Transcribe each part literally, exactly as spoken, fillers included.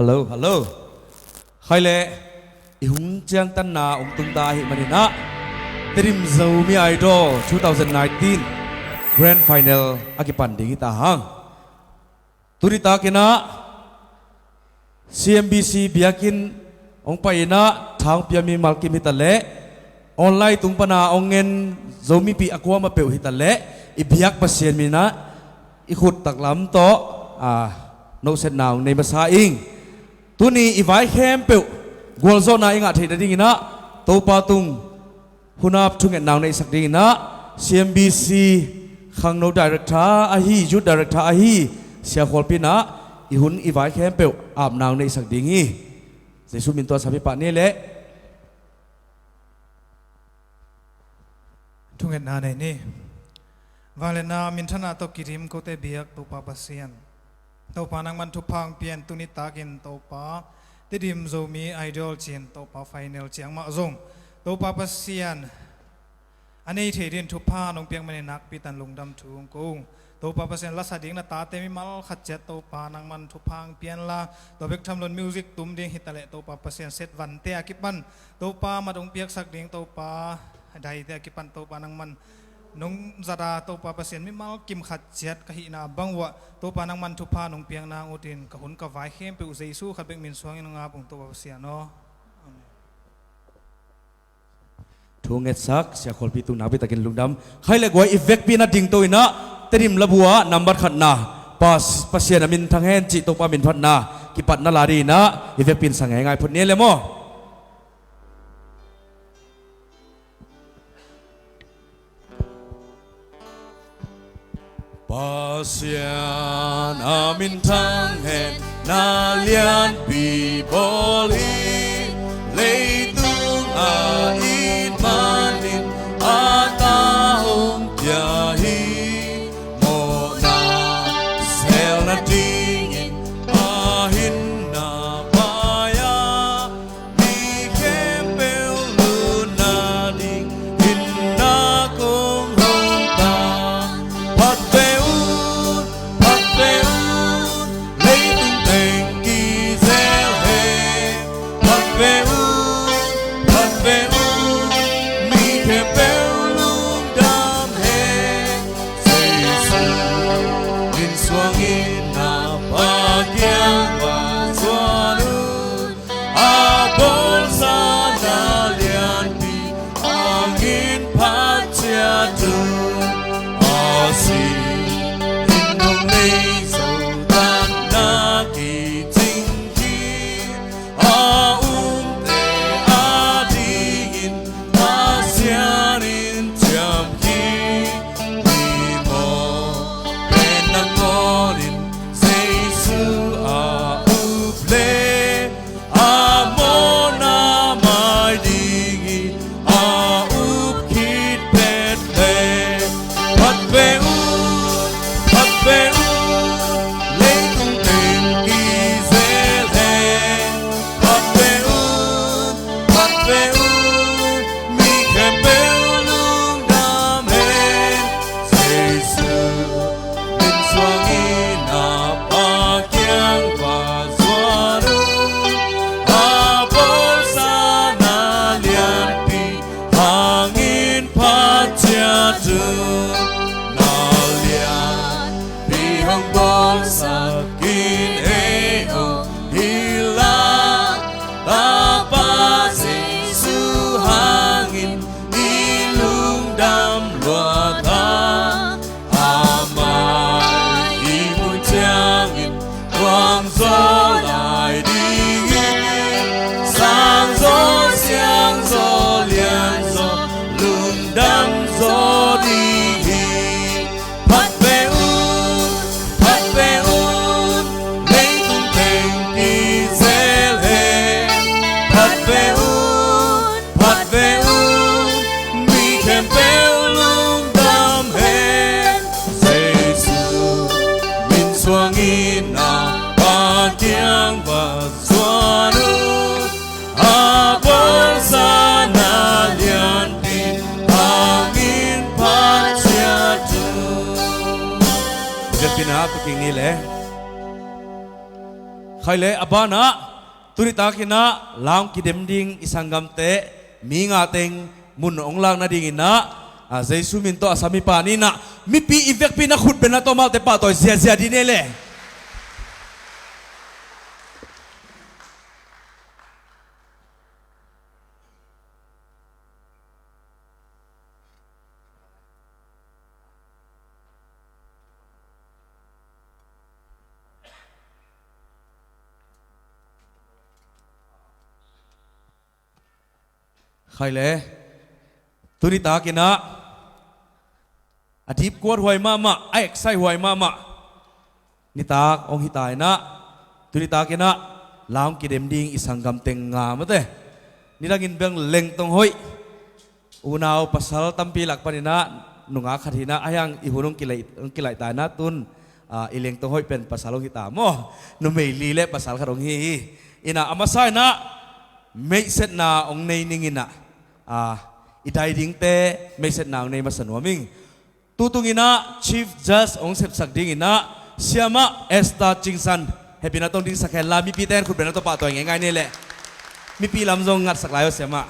Hallo, hallo. Khai le, i hong ciangtanna hong tung ta ahih manin ah, Tedim Zomi Idol two thousand nineteen Grand Final a kipan ding hi ta hang. Tuni takin ah, C M B C biakinn hong pai in ah, tha hong pia mimal kim hi ta leh, online tung pan a hong en Zomipih a kuamah peuh hi ta leh, i biak Pasian min ah, i khut taklam tawh, a, nohsetna hong nei masa ing. Tuni i vai khempeuh gualzawhna i ngah theih nadingin ah, Topa tung hunap thungetna hong neihsak dingin ah, C M B C khangno director ahi, youth director ahi, Sia Khualpi in ah, i hun i vai khempeuh apna hong neihsak ding hi. Jesuh min tawh sap hi pah ni leh. Thungetna nei ni. Vangliatna minthanna tawh kidim kote biak Topa Pasian. Topa nangman thupha hong pia in, tuni takin Topa, Tedim Zomi Idol ci-in Topa final ciang mah zong, Topa Pasian a nei thei dingin thupha nong piak manin nakpi takin lungdam thu hong ko ung. Topa Pasian, lasa ding na tate mimal khat ciat Topa nangman thupha hong pia inla, tua bek tham loin music tum ding hi ta leh Topa Pasian, set vante a kipan Topa mat hong piaksak ding Topa, daite a kipan Topa nangman nong zat a, Topa Pasian, mimal kim khat ciat ka hihna bang uah Topa nangman thupha nong piak nang utin, ka hun ka vai khempeuh Jesuh khat bek min suangin hong ap ung Topa Pasian aw. Amen. Thu ngetsak Sia Khualpi tung nakpi takin lungdam. Khai le guai, i vekpi in ah dingto in ah, Tedim labu ah nambat khatna, Pas, Pasian a min thang hen cih Topa min phatna kipatna la dingin ah, i vekpi in sa ngeingai phot ni le maw. Pasian a min thang hen, na lianpi bawl hi. Leitung a it manin a ta hong pia hi. Mawhna sel nadingin a hinna pai a, mi khempeuh lutna ding hinna kong hong ta. Phat ve un, phat ve un, leitung teng kizel hen. Phat ve un, phat ve un, mi khempeuh lungdam hen. Jesuh min suangin na Pa kiang va zuan un. A bawlsa na lianpi hangin phat ciat un. A sin in hong nei zo dan na kicing khin, a umte adingin Pasian in ciam khin. Mimawh pen nangawnin Jesuh a up le, a mawhna mai ding hi. A up khit phet le, phat ve un, phat ve un, leitung teng kizel hen. Phat ve un, phat ve un, mi khempeuh lungdam hen. Jesuh min suangin a Pa kiang va zuan un. A bawlsa na lianpi hangin phat ciat un. Na lianpi hong bawlsak in ei hong hilh a, Tapa Jesuh hangin i lungdam luat a, amah i muh ciangin kuang zaw lai ding hi. Sang zaw, siang zaw, lian zaw, lungdam zaw ding hi. Phat ve un, phat ve un, leitung teng kizel hen. Phat ve un, phat ve un, mi khempeuh lungdam hen. Jesuh min suangin a Pa kiang va zuan un. A bawlsa na lianpi hangin phat ciat un. Biakpiakna ka king ni le. Khai le, a banah tuni takinah la hong kidem ding i sanggamte mi nga teng mun hong lak nadinginah, a, Jesu min tawh a samipa ninah mipi i vekpi na khutbenna tawh malte pahtawi ziazia dih ni le. Khai le, tuni takinah a dipkuat huai mahmah, a eksai huai mahmah nitak hong hita inah, tuni takinah la hong kidem ding i sanggam teng nga mate. Nidangin beng lengtong hoih unau pasal tampi lak paninah nungak khat hinah, a hiang i hun hong kilaih, hong kilaih ta inah tun, a, i lengtong hoih pen pasal hong hita maw? Numei li le pasal khat hong hi hi. Inah a masa inah meihsetna hong nei ninginah, a, i dai dingte meihsetna hong nei masa nuam ing. Tutunginah Chief Judge hong sepsak dinginah Siamah Esther Cingsan, hehpihna tawh dingsak hen la, mipite in khutbenna tawh pahtawi ngeingai ni leh. Mipi lam zong ngatsak lai aw Siamah.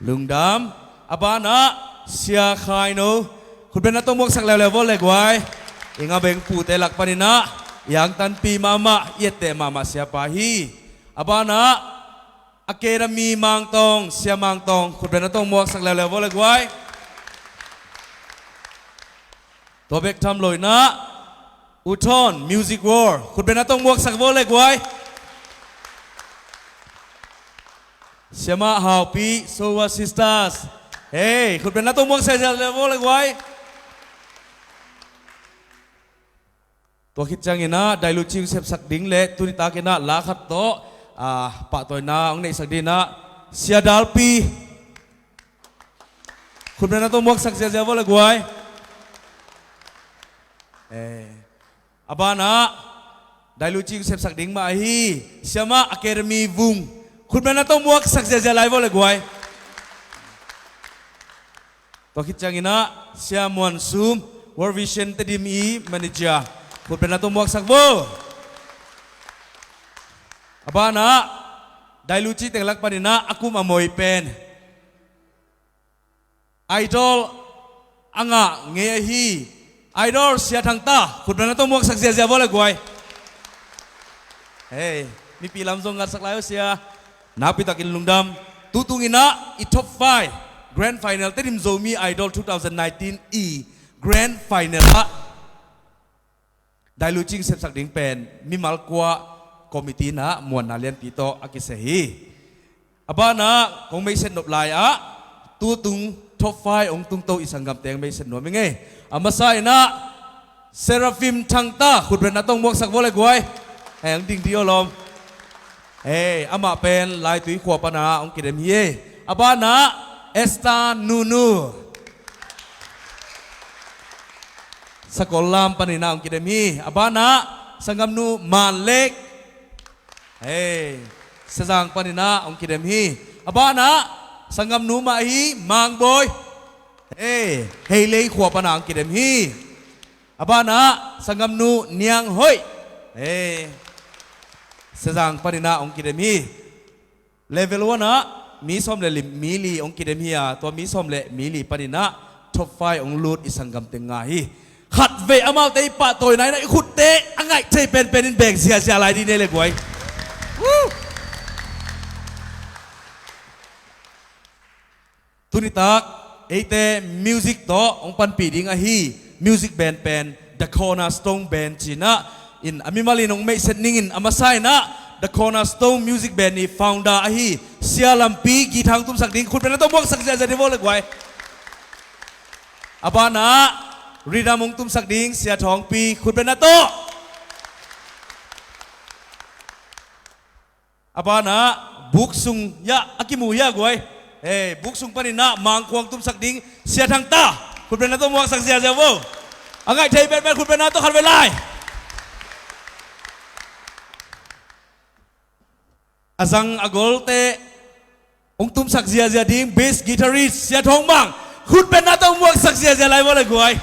Lungdam. A banah Sia Khaino, khutbenna tawh muaksak leuleu vaw le guai. I ngabeng pute lak paninah i angtanpih mahmah, i etteh mahmah siapa hi. A banah Academy Mangtawng, Sia Mangtawng, khutbenna tawh muaksak leuleu vaw le guai. Tua bek tham loinah U Thawn, Music War, khutbenna tawh muaksak vaw le guai. Siamah Haupi, Sowa Sisters, hei, khutbenna tawh muaksak leuleu vaw le guai. Tua khit cianginah Dailuci hong sepsak ding le tuni takinah la khat tawh, a, pahtawina hong neihsak dinginah Sia Dalpi, khutbenna tawh muaksak ziazia vaw le guai. Eh, a banah Dailuci hong sepsak ding mah ahi Siamah Academy Vung, khutbenna tawh muaksak ziazia lai vaw le guai. Tua khit cianginah Sia Muan Sum, World Vision Tedim i manager, khutbenna tawh muaksak vaw. A banah Dailuci teng lak paninah a kum a moi pen Idol a ngah ngei ahi Idol Sia Thangta, khutbenna tawh muaksak ziazia vaw le guai. Hei, mipi lam zong ngatsak lai aw Sia. Nakpitakin lungdam. Tutunginah i top five Grand Final, Tedim Zomi Idol two thousand nineteen i Grand Final ah Dailuci hong sepsak ding pen mimal kua committee inah muanna lianpi tawh a kisia hi. A banah kong meihset nop lai-ah tutung top five hong tungto i sanggamte hong meihset nuam ing ei. A masa inah Seraphim Thangta, khutbenna tawh muaksak vaw le guai. Hei, hong ding dih aw lawm. Hei, amah pen Laitui khua pana hong kidem hi ei. A banah Esther Nunu, Sakollam paninah hong kidem hi. A banah sanggamnu Manlek, hei, Sazang paninah hong kidem hi. A banah sanggamnu mah ahi Mangbawi, hei, Heilei khua pana hong kidem hi. A banah sanggamnu Niang Hoih, hei, Sazang paninah hong kidem hi. Level one ah mi sawm le li, mi li hong kidem hi a, tua mi sawm le mi li paninah top five hong lut i sanggamte nga hi. Khatvei amaute i pahtawina inah i khutte a ngaih thei penpen in beng ziazia lai dih ni le guai. Woo! Tunitak eite music tawh hong panpih ding ahi music band pen The Cornerstone Band cinah in a mimal in hong meihset ningin, a masa inah The Cornerstone Music Band i founder ahi Sia Lampi guitar hong tumsak ding, khutbenna tawh muaksak ziazia dih vaw le guai. A banah rhythm hong tumsak ding Sia Thawngpi, khutbenna tawh. A banah buk sung, ya, a kimu ya guai. Hei, buk sung paninah Mangkhuang tumsak ding Sia Thangta, khutbenna tawh muaksak ziazia vaw. A ngaih thei penpen khutbenna tawh khatvei lai. A zang a golte hong tumsak ziazia ding bass guitarist Sia Thawng Mang, khutbenna tawh muaksak ziazia lai vaw le guai.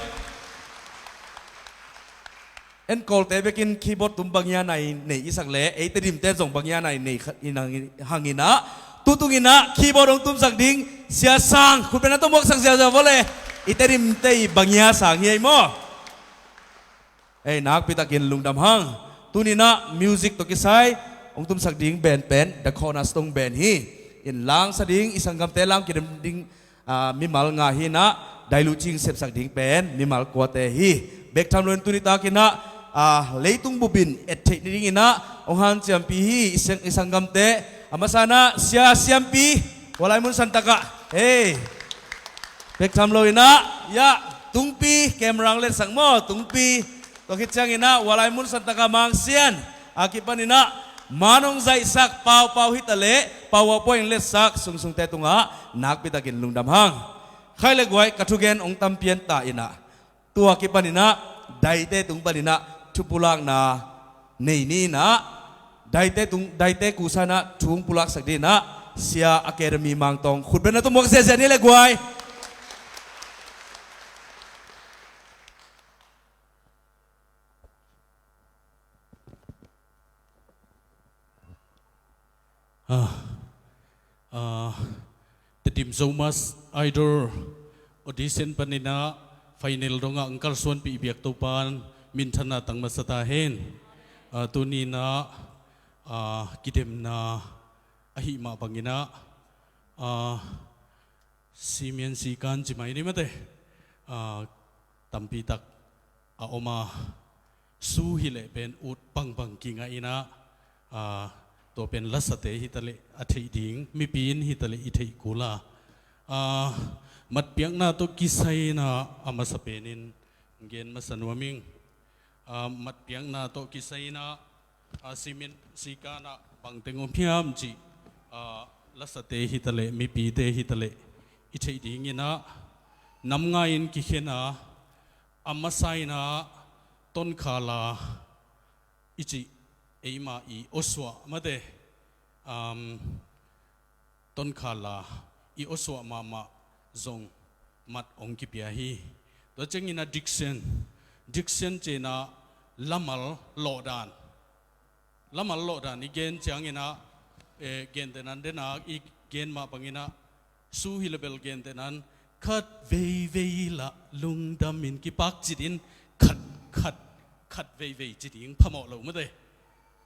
En Kawlte bekin keyboard tum bangia nai nei i sak le, ei Tedim ten zong bangia nai nei kha-, in hang, hang in ah, tu tung in ah keyboard hong tumsak ding Sia Sang, khut beng a tawh muaksak ziazia vua le, i Tedim te i bangia sang hi ei maw. Ei, nakpi takin lungdam hang. Tuni in ah music tawh kisai hong tumsak ding band pen The Cornerstone Band hi. In langsa ding i sanggamte lam kidem ding, ah, mimal nga hi in ah, dailucing sepsak ding pen mimal kuate hi. Bek tham lo in tuni tak in ah, ah, leitung bupin et theih nading in ah hong hanciampi hi i sang-, i sanggamte. A masa in ah Sia Siampi, Walai Mun Santak ah. Hei. Bek tham lo in ah, ya, Tungpi, camera hong letsak maw, Tungpi. Tua khit ciangin ah, Walai Mun Santak ah Mang Sian, a kipan in ah, man hong zaihsak Pau Pau hi ta leh, Pau Pau hong letsak sungsungte tungah, nakpi takin lungdam hang. Khai le guai, ka thugen hong tam pian ta in ah, tua kipan in ah, daite tung pan in ah, thupulakna nei ni in ah, daite tung, daite kusa in ah thu hong pulaksak ding in ah, Sia Academy Mangtawng khut beng a tawh muak ziazia ni le guai. Ah, ah, Tedim Zomus Idol audition pan in ah final dongah ang kalsuanpih biak Topa'n minthanna tang masa ta hen. Ah, tuni in ah, ah, kidemna ahih mah bangin ah, ah, Simeon Sikan ci mai ni mate. Ah, tampi tak a om a, su hi leh pen ut bangbang kingah in ah, ah, tua pen lasate hi ta leh a theih ding, mipi in hi ta leh i theih kul a. Ah, matpiakna tawh kisai in ah a masa penin gen masa nuam ing. Ah, matpiakna tawh kisai in ah, ah, Simeon Sikan ah bangteng om hiam cih, ah, lasate hi ta leh, mipite hi ta leh i theih ding in ah, nam nga in kikhen a, a masa in ah Tonkhal a i cih, eima i awsuah mate, um, Tonkhal a i awsuah mahmah zong mat hong kipia hi. Tua ciangin ah diction, diction ci-in ah lamal lawhdan, lamal lawhdan i gen ciangin ah, eh, gentehna den a i gen mah bangin ah, su hi leh bel gentehna in, khat veivei lah lungdamin kipak ci ding, khat, khat, khat veivei ci ding phamawh lo mate.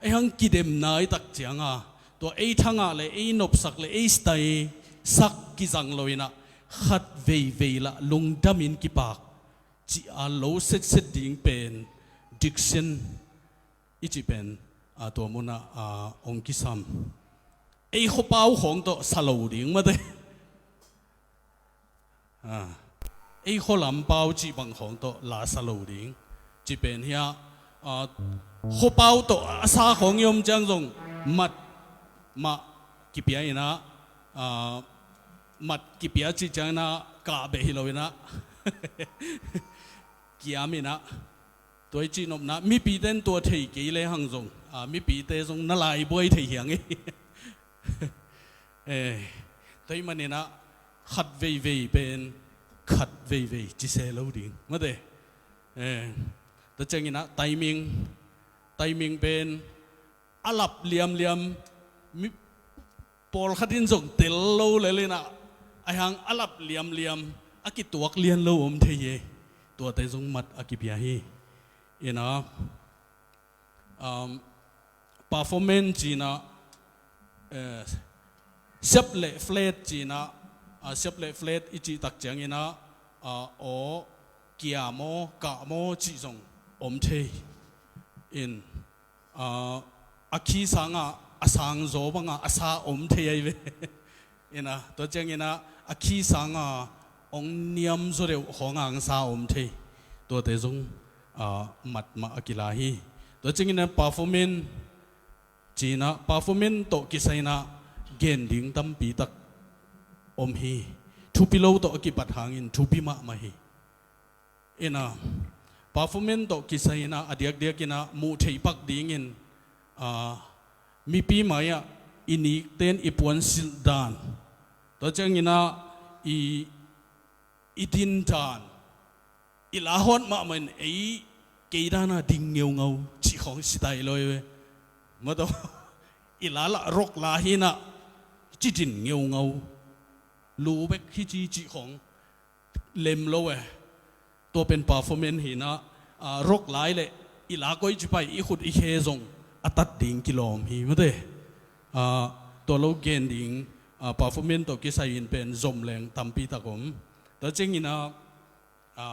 Ei hang kidemna i tak ciang a, tua ei thangah leh, ei nopsak leh, ei style sak kizang lo in ah, khat veivei lah lungdamin kipak ci a lo setset ding pen diction i cih pen, ah, tua mun ah, ah, hong kisam. Ei khuapau khawng tawh sa lo ding mate. Ah, ei khualam pau cih bang khawng tawh la sa lo ding. Cih pen hi a, ah, khuapau tawh a sa khawng i om ciang zong mat mah kipia in ah, ah, mat kipia cih ciangin ah kah beh hi lo in ah, kiam in ah, tua i cih nopna, mipite in tua thei kei lehang zong, ah, mipite zong na laibuai thei hi hang ei. Eh, tua ahih manin ah khat veivei pen khat veivei ci se lo ding mate. Eh, tua ciangin ah timing, timing pen a lap liamliam, mi, pawlkhat in zong tel lo lel in ah, ahih hang a lap liamliam, a kituak lian lo om thei hi. Tuate zong mat a kipia hi. In ah, um, performance ci-in ah, eh, siap leh flat ci-in ah, ah, siap leh flat i cih tak ciangin ah, ah, aw, kia maw, kah maw cih zong om thei. In, ah, a key sangah a sang zaw bangah a sa om thei ahi ve. In ah, tua ciangin ah a key sangah hong niam zaw deuh khawngah hong sa om thei. Tuate zong, ah, mat mah a kila hi. Tua ciangin ah performance ci-in ah, performance tawh kisai in ah gen ding tampi tak om hi. Thupi lo tawh a kipat hangin thupi mahmah hi. In ah, performance tawh kisai in ah, a diakdiak in ah muh theih pak dingin, ah, mipi mai-ah i nikten i puansilh dan, tua ciangin ah i, i din dan, i lahawt mahmah in ei kei dana ding ngeungau cih khawng sitai lo hi ve. Mataw, i la lah rock la hi nah, ci din ngeungau, lu bek hi ci cih khawng lem lo e. Tua pen performance hi nah, a, rock lai leh i la koi ci pai i khut i khe zong a tat ding kilawm hi mate. A, tua lo gen ding, a, performance tawh kisai in pen zom leng tampi tak om. Tua ciangin ah, a,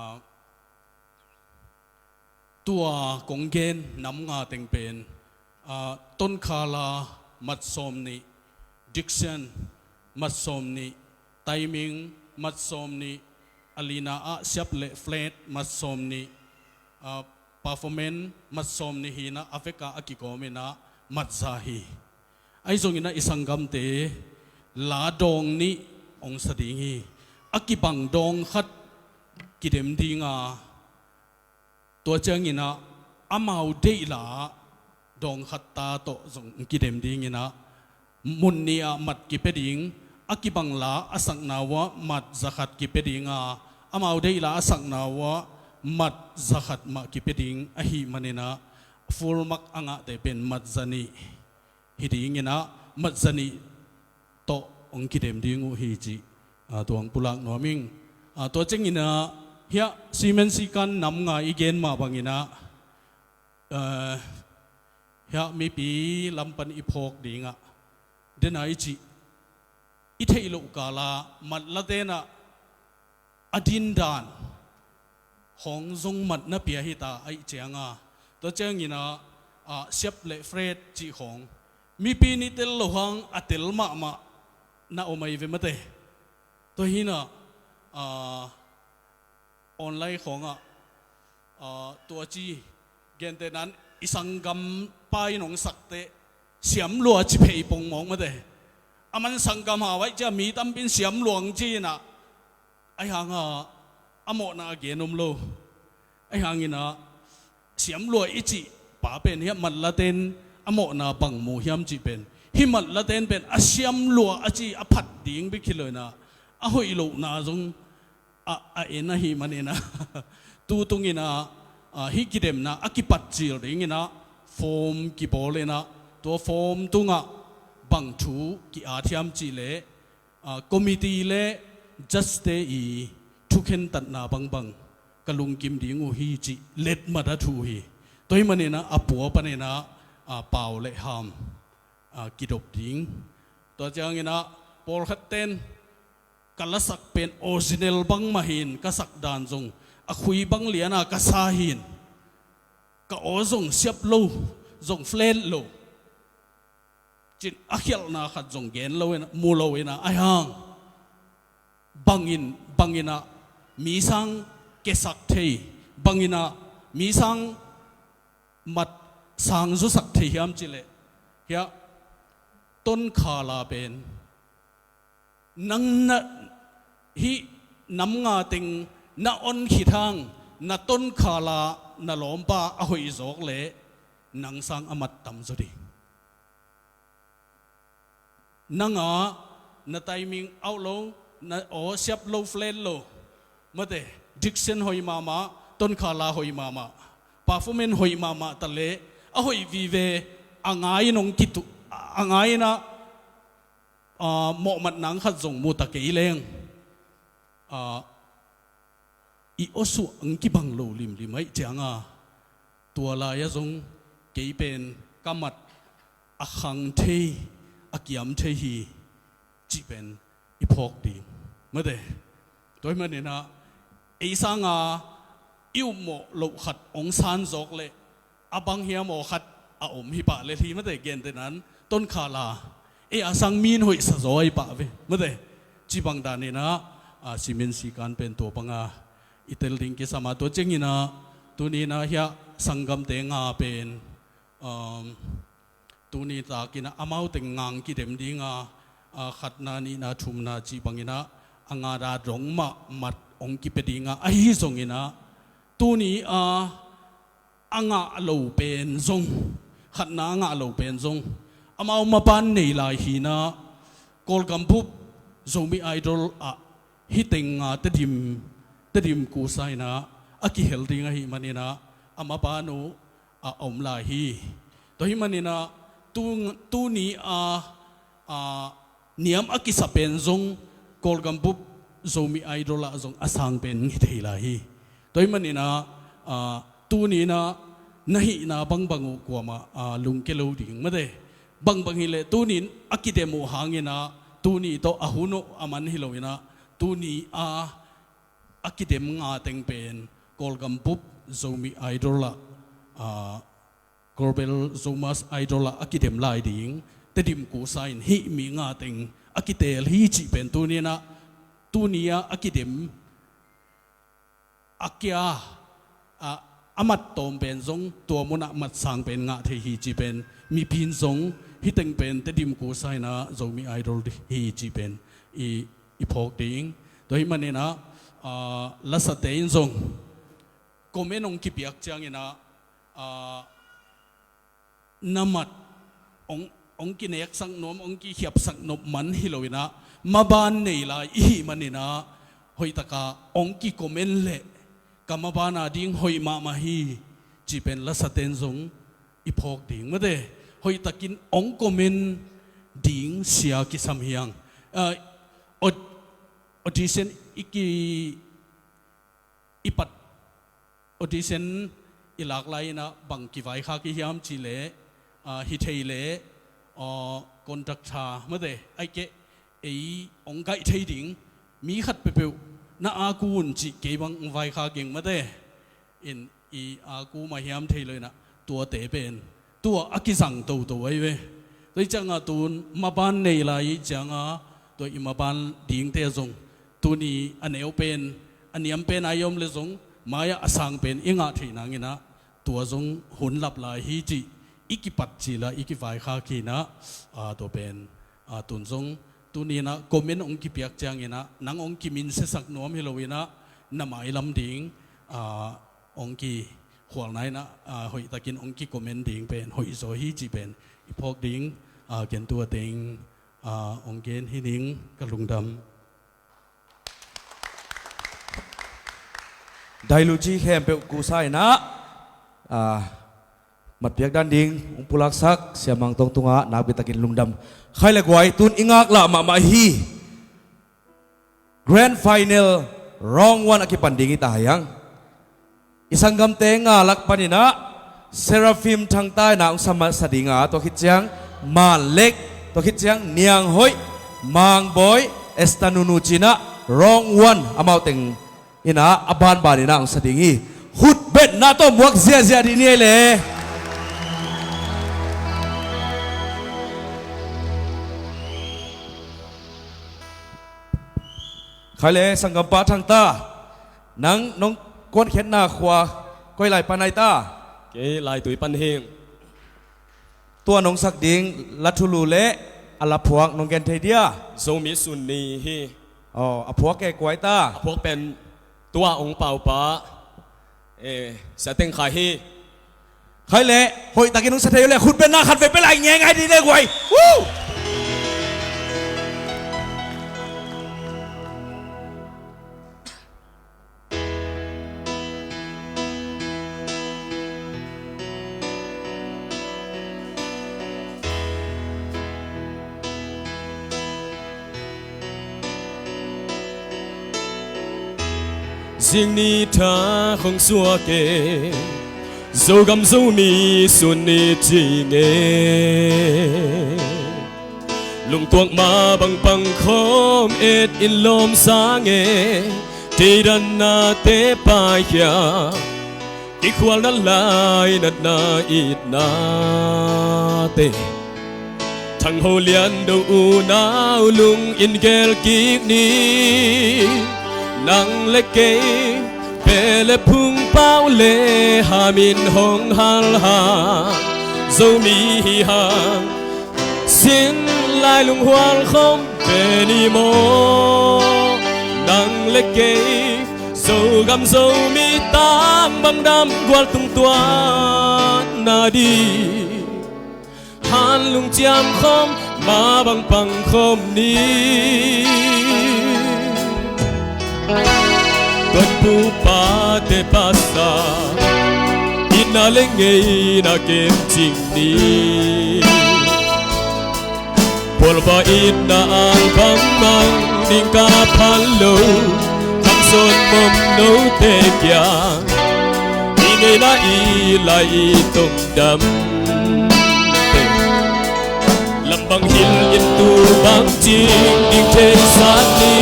tua kong gen nam nga teng pen, a, Tonkhala mat sawm nih, diction mat sawm nih, timing mat sawm nih, a lina ah siap le flat mat sawm nih, a, performance mat sawm nih hi nah, a veka a kikawm in ah mat za hi. Ahi zongin ah i sanggamte la dawng nih hong sa ding hi. A kibang dawng khat kidem ding a, tua ciangin ah amau deih la dawng khat ta tawh zong kidem dingin ah, mun nih ah mat kipia ding, a kibang la a sakna uh ah mat za khat kipia ding a, amau deih la a sakna uh ah mat za khat mah kipia ding ahih manin ah full mark a ngahte pen mat za nih hi dingin ah, mat za nih tawh hong kidem ding uh hi cih, a, tua hong pulak nuam ing. A, tua ciangin ah hiah simen sikan nam nga i gen mah bangin ah, a, hiah mipi lam pan i phawk ding ah, den a i cih i theih loh kal ah mat late in ah a dindan khawng zong mat na pia hi ta ahih ciang a, tua ciangin ah, a, siap le fret cih khawng mipi in i tel loh hang a tel mahmah na om ahi ve mate. Tua hi nah, a, online khawng ah, a, tua ci, gentehna in i sanggampa in hong sak teh siam lua ci phei pongmawk mate. A man sanggam hau ahih ciang mi tampi in siam lua hong ci in ah, ahi hang a, a mawhna a gen om lo. Ahi hangin ah siam lua i cih pa pen hiah mat late in a mawhna bang mu hiam cih pen, hih mat late in pen a siam lua a ci a phat ding bek hi lo in ah, a hoih lohna zong a, a en ahih manin ah, tu tungin ah, a, hih kidemna a kipat cil dingin ah form kibawl in ah, tua form tungah bang thu ki-at hiam cih leh, a, committee le judge-te i thukhentatna bangbang ka lungkim ding uh hi cih letmat a thu hi. Tua ahih manin ah a pua panin ah, a, pau le ham, a, kidop ding. Tua ciangin ah pawlkhatte in ka lasak pen original bangmah hi in, ka sak dan zong a khui bang lian a ka sa hi in, ka aw zong siap lo, zong flat lo, ci in a khialhna khat zong gen lo in ah, mu lo in ah, ahi hang bangin, bangin ah mi sang kesak thei, bangin ah mi sang mat sang zusak thei hiam cih leh, hiah Tonkhala pen nang na, hih nam nga teng na on khit hang, na Tonkhala na lawmpa a hoih zawk leh nang sang a mat tam zaw ding. Nang a, na timing auh lo, na aw siap lo, flat lo, mate, diction hoih mahmah, Tonkhala hoih mahmah, performance hoih mahmah ta leh, a hoih vive, a ngai in hong kitu, a ngai in ah, a, mawhmat nang khat zong mu ta kei leng, a, i awsuah hong kibang lo limlim ahih ciang a, tua lai-ah zong kei pen ka mat a khang thei, a kiam thei hi cih pen i phawk ding. Mate, tua ahih manin ah ei sanga i upmawh loh khat hong san zawk leh a bang hiam aw khat a om hi pah lel hi mate, gentehna in Tonkhala ei a sang mi in hoihsa zaw ahi pah ve mate. Ci bang danin ah, a, simen sikan pen tua banga i tel ding kisam a, tua ciangin ah tuni in ah hiah sanggamte nga pen, um, tuni takin ah amau teng nga hong kidem ding a, a, khatna, nihna, thumna cih bangin ah a nga dan dong mah mat hong kipia ding a, ahi zongin ah tuni a a ngah lo pen zong, khatna a ngah lo pen zong, amau mapan nei lai hi in ah, Kawlgam bup Zomi Idol ah hih teng a Tedim, Tedim kusa in ah a kihel ding ahih manin ah, a maban uh a om lai hi. Tua hih maninah tu, tuni a, a niam a kisa pen zong Kawlgam bup Zomi Idol ah zong a sang pen hi thei lai hi. Tua hih maninah, a, tuninah na hihna bangbang uh kuamah, a, lungke lo ding mate. Bangbang hileh tunin a kidem uh hanginah tuni tawh a hun uh a man hi loinah tuni a a kidem nga teng pen Kawlgam bup Zomi Idol ah, a, Global Zomus Idol ah a kidem lai ding Tedim kusa in hih mi nga teng a kiteel hi cih pen tuninah tuni a a kidem a kia, a, a mat tawm pen zong tua munah mat sang pen ngah thei hi cih pen mipi in zong hih teng pen Tedim kusa inah Zomi Idol hi cih pen i, i phawk ding. Tua hih maninah, a, lasate in zong comment hong kipiak cianginah, a, na mat hong, hong kineksak nuam, hong kikhiapsak nop man hi loinah maban nei lai i hih maninah hoihtaka hong kicomment leh ka maban a ding hoih mahmah hi cih pen lasaten zong i phawk ding mate. Hoihtakin hong comment ding sia kisam hiang. A, aud-, audition i ki i pat audition i lak lai inah bang kivaikhak i hiam cihleh, a, hi thei leh, a, conductor mate, aih keh ei hong gaih thei ding mi khat peuhpeuh na a ku un cih kei bang hong vaikhak ing mate. In i a ku mah hiam thei lo inah tuate pen tua a kizang toto ahi ve. Tua hi cianga tun maban nei lai i cianga tua i maban dingte zong tuni a neu pen a niam pen a i om le zong mai-ah a sang pen i ngah theih nanginah tua zong hun lap lai hi cih i kipat cihla i kivaikhak hinah, a, tua pen, a, tun zong tuninah comment hong kipiak cianginah nang hong kiminsiasak nuam hi loinah na mailam ding, a, hong kikhualna inah, a, hoihtakin hong kicomment ding pen hoihzaw hi cih pen i phawk ding, a, ken tua teng, a, hong gen hi ning ka lungdam. Dailuci khempeuh kusa inah, a, matpiak dan ding hong pulaksak Sia Mang Tong tungah nakpi takin lungdam. Khai le guai tun i ngaklah mahmah hi. Grand final round one a kipan ding i ta hiang. I sanggamte nga lak paninah Seraphim Thangta inah hong sa masa dinga tua khit ciang Manlek, tua khit ciang Nianghoih, Mangbawi, Esther Nunu cinah round one amau teng inah a banban inah hong sa ding hi. Khutbetna tawh muak ziahziah dih ni ei le. Khai le sanggampa Thangta, nang nong kuankhiatna khua koi lai pan ai ta? Kei Laitui pan hing. Tua nong sak ding la thulu le a la phuak nong gen thei dia? Zomi Sun Ni hi. Aw, a phuak ke kuai ta? A phuak pen tua ong paupa, eh, Sia Teng Khai hi. Khai le, hoihtakin ong sa thei uh le khutbetna khat vei pia lai ngengai dih le guai. Woo! Zing ni tha khong suak e, Zogam Zomi Sun Ni cing e. Lungtuak mah bang pang khawm et in lawm sang e, teidanna te paikhia, kikhualna lainatna itna te. Thang Ho Lian Do unau lung in gel kik ni, nang le kei, pe le phung pau le hamin hong hal ha, Zomi hi hang. Sin lai lunghual khawm pe ni maw, nang le kei, Zogam Zomi tang bang dam gual tung tuan na di. Han lungciam khawm, ma bang pang khawm ni. Tuanpupa te pasa, Na le ngeina kem cing ni. Phualva itna ang bangmang ding ka phan lo. Khangson mom note kiang i ngeina i lai i tongdam. Lam bang hil in tu bang cing ding thei sa ni.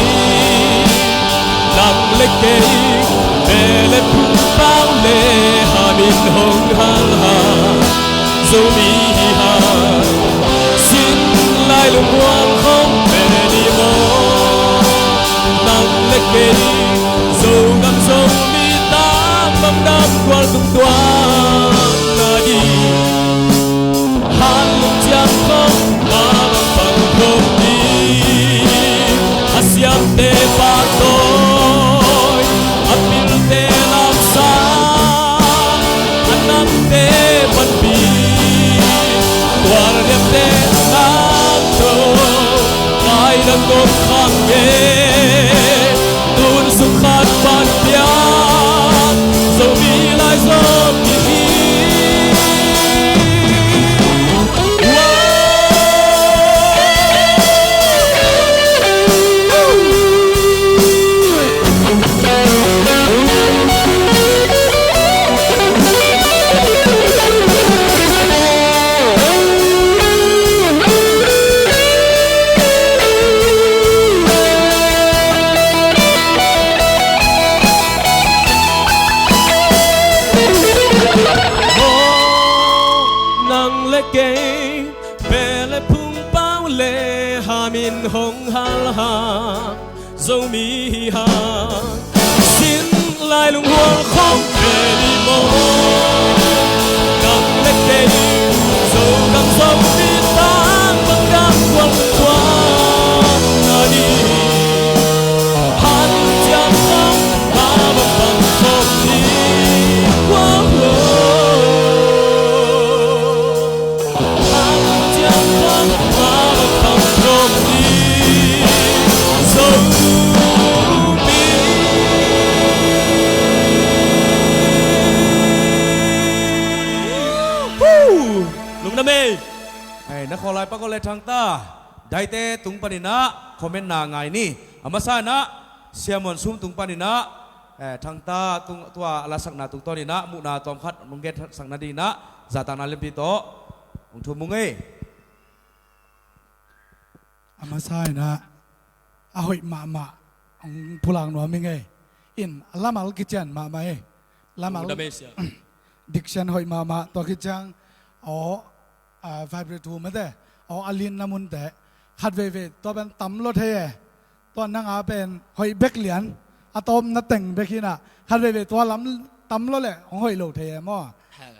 Nang le kei, pe le phung pau le hamin hong hal ha. Zomi hi ha. Sin lai lungmuang hong pe ni maw. Nang le kei, Zogam Zomi tang bang dam kual tung tuan na di. Hanlum ciang khong a bang pang khong hi. A siamte pahtawi, a pilte lamsang, a namte panpi. Tuar liamte nang to, kai dang gom khang nge. Tun sung khat pan piak Zomi lai Zomi hi. Nang le kei, pe le phung pau le hamin hong hal ha. Zomi hi ha. Sin lai lunghuang khong pe ni maw. Nang le kei, Zogam Zomi tang bang dam kual kual na ni. Han ciang khong a bang bang khong ni. Wow, wow. Lungdam ei. Hei, na khawlai pakol le Thangta. Daite tung paninah comment na ngai ni. A masa inah Sia Muan Sum tung paninah, eh, Thangta tung, tua a lasakna tungtawninah muhna tawmkhat nong gensak nadinah zahtakna lianpi tawh hong thum ung ei. A masa inah a hoih mahmah hong pulak nuam ing ei. In a lamal kician mahmah ei. Lamal. Lungdam ei sia. Diction hoih mahmah, tua khit ciang aw, a, vibrato mate, aw, a linna munte khat veivei tua pen tam lo thei e. Tua nang a pen hoih bek lian, a tawpna teng bek hinah khat veivei tua lam tam lo le hong hoih lo thei e maw.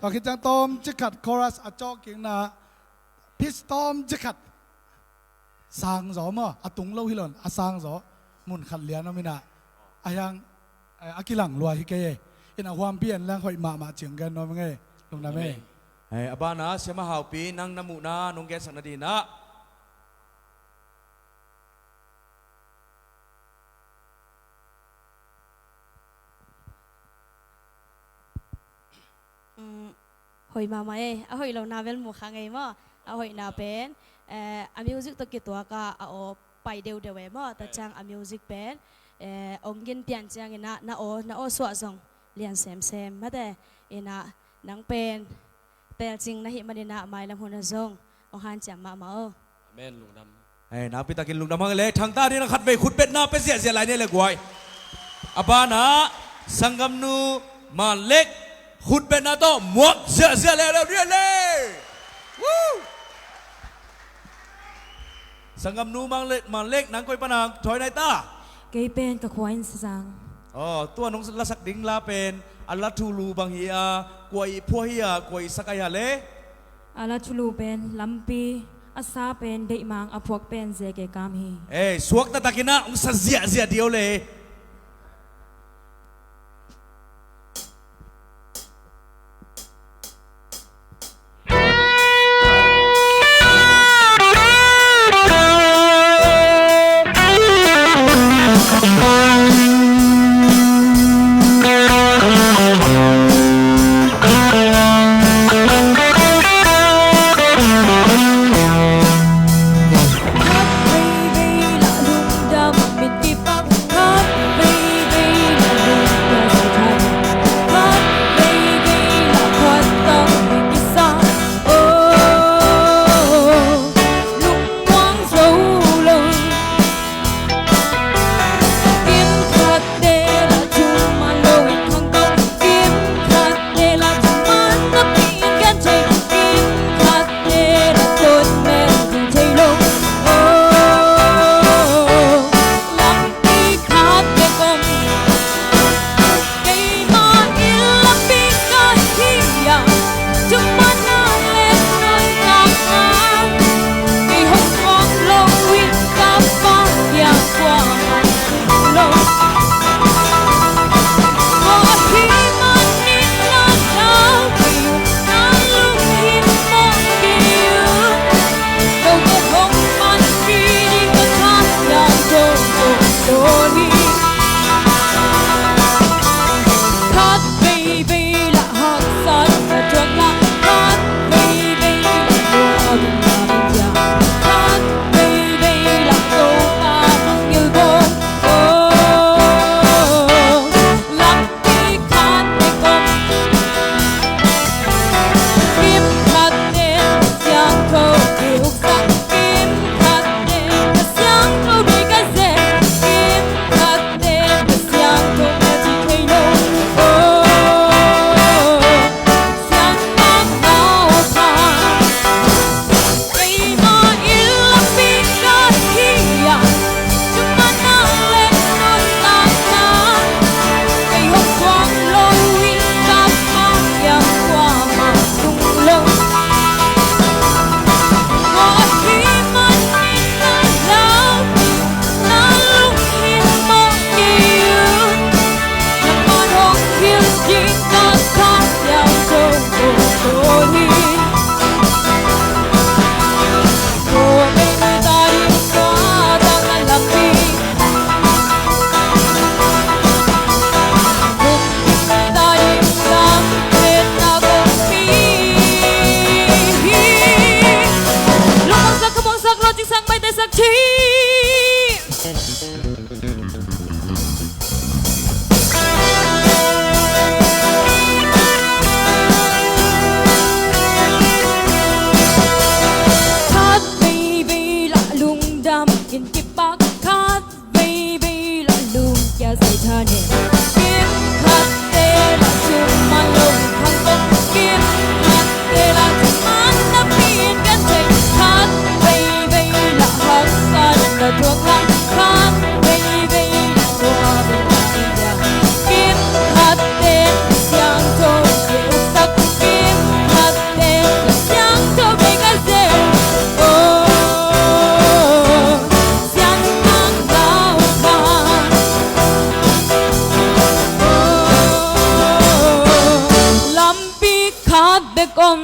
Tua khit ciang tawmcik khat chorus a cawk kikna pitch tawmcik khat sang zaw maw, a tung lo hi lo in a sang zaw. Mun khat lian om inah a hiang, eh, a kilang lua hi kei ei. In a huampi en leng hoih mahmah ciang gen nuam ing ei. Lungdam ei. Hei, a banah Siama Haupi, nang na muhna nong gensak nadinah. Mm, hoih mahmah ei. A hoih lohna bel mu kha ngei maw. A hoihna pen, eh, a music tawh kituak a, a aw pai deuhdeuh ei maw. Tua ciang a music pen, eh, ong gin pian cianginah na aw, na aw suah zong lian semsem mate. Inah nang pen telcing na hih maninah mailam hunah zong hong hanciam mahmah o. Amen, lungdam. Hei, nakpitakin lungdam hang le, Thangta ding a khatvei khutbetna pia ziahziah lai ni le guai. A banah Sanggamnu Manlek khutbetna tawh muak ziahziah le le ni le. Woo! Sanggamnu Manlek, Manlek, nang koi pana thawh nai ta? Kei pen ka khua in Sazang. Aw, tua nong lasak ding la pen a la thulu bang hi a, kua ih phua hi a, kua ih sak a hi a le? A la thulu pen Lampi, a sa pen Deihmang, a phuak pen J K Kam hi. Ei, suak taktakinah hong sa ziahziah dih o le. Khat veivei lah lungdam in kipak, khat veivei lah lungkia zai tha ne. Kim khat te lah thuman lo khang kong, kim khat te lah thuman na pin kan thei. Khat veivei lah haksa na thuak lai, khat veivei lah tua vei lah lia. Kim khat te siangtho ke uksak, kim khat te siangtho vei ka zeu. Oh, sian nang lau man. Oh, lampi khat bek om.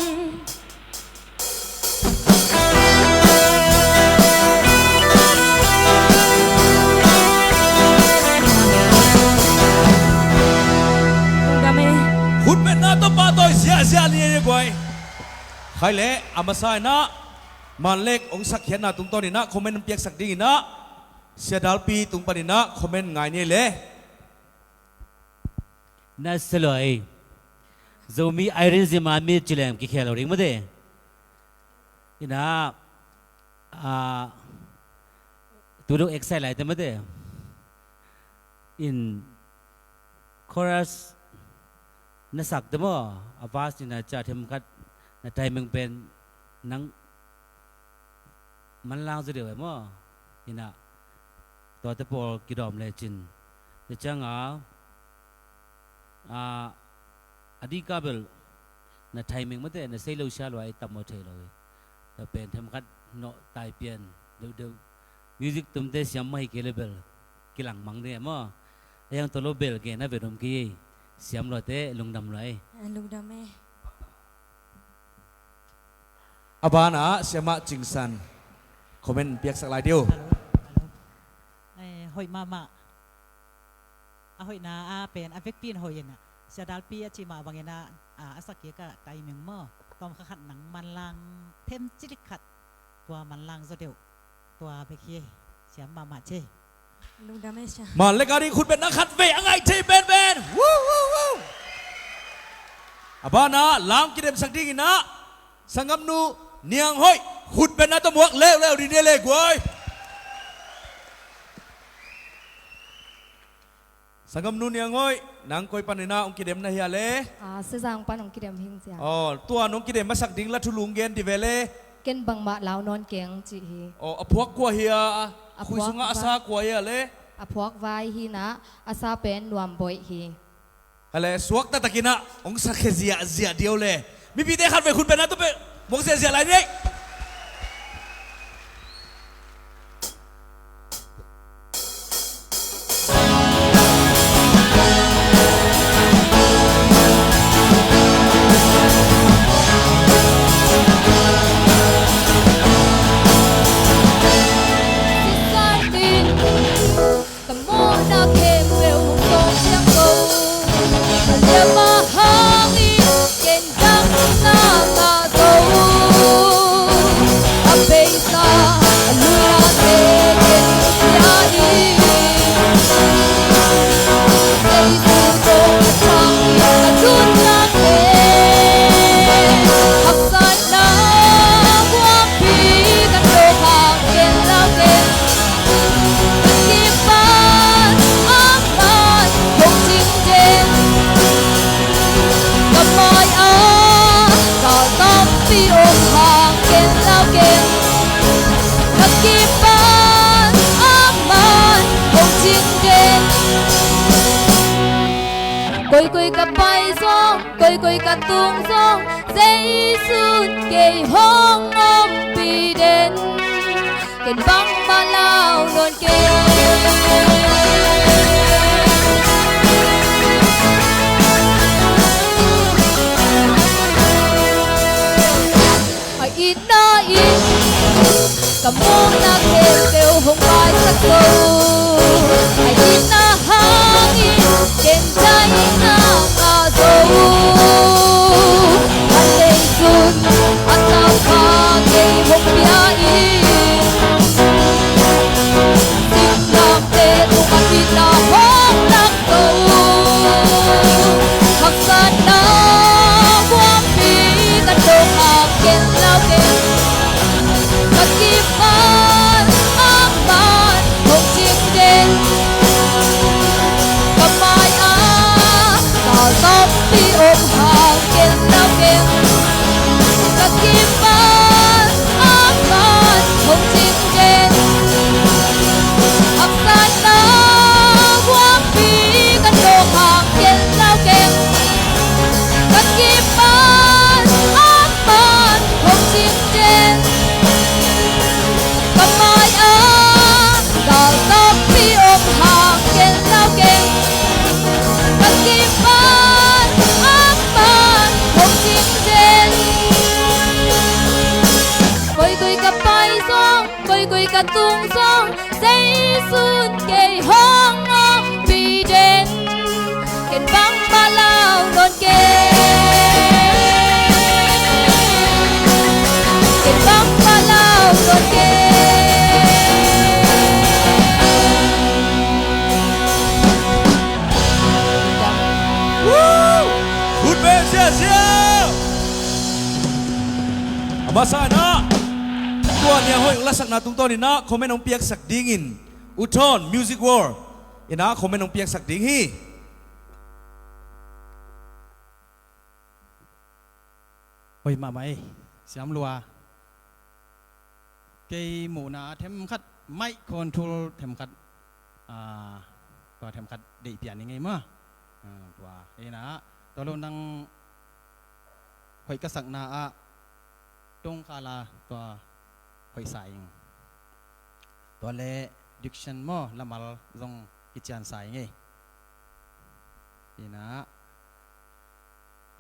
Khutbetna tawh pahtawi ziahziah ni ei guai. Khai le a masa inah Manlek hong sakkhiatna tungtawn inah comment piaksak ding inah Sia Dalpi tung pan inah comment ngai ni ei le. Na sia lua ei. Zomi Irene Zima mi cilem kikhel lo ding mate. Inah, ah, tu dong excite lai te mate. In chorus na sak te maw, a verse inah cia themkhat na timing pen nang manlang zaw deuh e maw. Inah tuate pawl kidawm lecin na cianga, ah, a dika bel na timing mate na sei lo sia lua i tam maw thei lo i. Tua pen themkhat nawh tai pian deuhdeuh music tumte siam mah hi kei le bel kilang mang ding e maw. A yang tolo bel gen a vet om kei ei. Siam luate lungdam lua ei. Lungdam e. A banah siamah Cingsan comment piaksak lai dih uh. Hello, hello. Eh, hoih mahmah. A hoihna a pen a vekpi in hoih inah Sia Dalpi a cih mah bangin ah, a, a sak kik ah timing maw, tawm kha khat nang manlang them cilik khat, tua manlang zaw deuh. Tua bek hi ei. Siam mahmah ci ei. Lungdam e sia. Manlek a ding khutbetna khat vei a ngaih thei penpen. Woo, woo, woo. A banah lam kidemsak ding inah sanggamnu Niang Hoih khutbetna tawh muak leuleu ding ni ei le guai. Sanggamnu Niang Hoih, nang koi pan inah hong kidem na hia le? Ah, Sezang pan hong kidem hing cia. Oh, tua nong kidem masak ding la thulu hong gen dih ve le? Ken bangmah lau nawn keng cih hi. Oh, a phuak kua hi a? A khui sungah a sa kua hi a le? A phuak vai hi inah a sa pen Nuam Boih hi. Hale, suak taktak inah hong sakhia ziahziah dih uh le. Mipite khat vei khutbetna tawh peh muak ziahziah lai ni ei. Ka mawhna khempeuh hong tawng ciang ko. A liamah hangin ken dangna ngah zo. A beisa a luiate ken pia in. Jesu tawh a thang in a tunna pen haksatna huampi kan tawh hang ken lau ken. Ka kipan amah hong cing den. Ka mai-ah ka tampi om hang ken lau ken. Ka kipan amah hong cing den. Koikoi ka pai zong, koikoi ka tung zong, Jesu'n kei hong ompih den. Ken bangmah lau nawn keng. A itna in ka mawhna khempeuh hong maisak zo. A itna hangin ken daihna ngah zo. A leitun a tapa kei hong pia in. Tui ka tung zong Jesu'n kei hong ompih den. Ken bangmah lau nawn kei. Ken bangmah lau nawn kei. Woo! Khut beng ziahziah. A masa in ah, tua Nia Hoih lasakna tungtawn in ah comment hong piaksak dingin U Thawn Music World in ah comment hong piaksak ding hi. Hoih mahmah ei, Siam Lua. Kei muhna themkhat, mic control themkhat, ah, tua themkhat deih pian ing ei maw. Ah, tua ei na, tua lo nang hoih ka sakna ah tongkhala tua hoihsa ing. Tua le diction maw, lamal zong kiciansa ing ei. Ina,